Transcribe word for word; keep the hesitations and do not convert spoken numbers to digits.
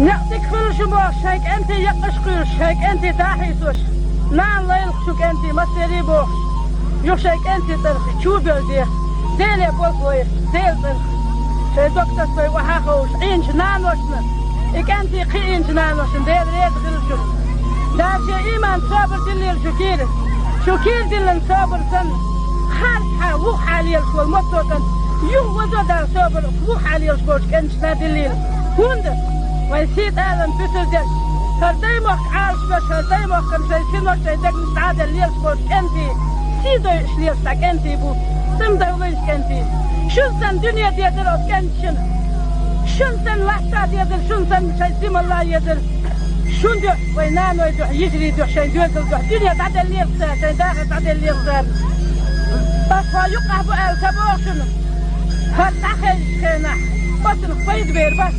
Некъ дика хуьлуш бохуш, шайн кӀентий яккхаш кхуьйлуш, шайн кӀентий дӀахьийсош, нана лайлах шун кӀентий массерий бохуш, юха шайн кӀентий цӀарах чу а бевзий, Деле болх лойла, Делан цӀарах шайн дог тасабай охьа а ховшуш, Ӏийначу наношна, и кӀентий кхиийначу наношна Дела реза хуьлда шуна. Дала шен ийман собар диллийла шу кийра. Шу кийра диллина собар санна, харцхьа, вуххьа лелаш волу массо а кӀант, юха вазо Дала собар, вуххьа лелаш болчу кӀенташна диллийла. ХӀунда вайн сий тӀалам буьсур дерг, хӀара даймохк Ӏалашбеш, хӀара даймохкан шайн синош, шайн дегнаш дӀа а делла лелаш болчу кӀентий, сий дойуш лелаш дӀа кӀентий бу, цӀена дан вайша кӀентий. Шуна санна дуьне дезара оцу кӀенташна. Шуна санна латта дезара, шуна санна шайн сималла езара. Шун дуьхьа, вайн наной дуьхьа, йижарий дуьхьа, шайн доьзал дуьхьа дуьне дӀаделлера цара, шайн дахар дӀаделлера цара. Ас хьо юкъахь бу аьлла ца боху шуна. ХӀара дӀахаьжчу хенахь, оцунах пайда бер бац.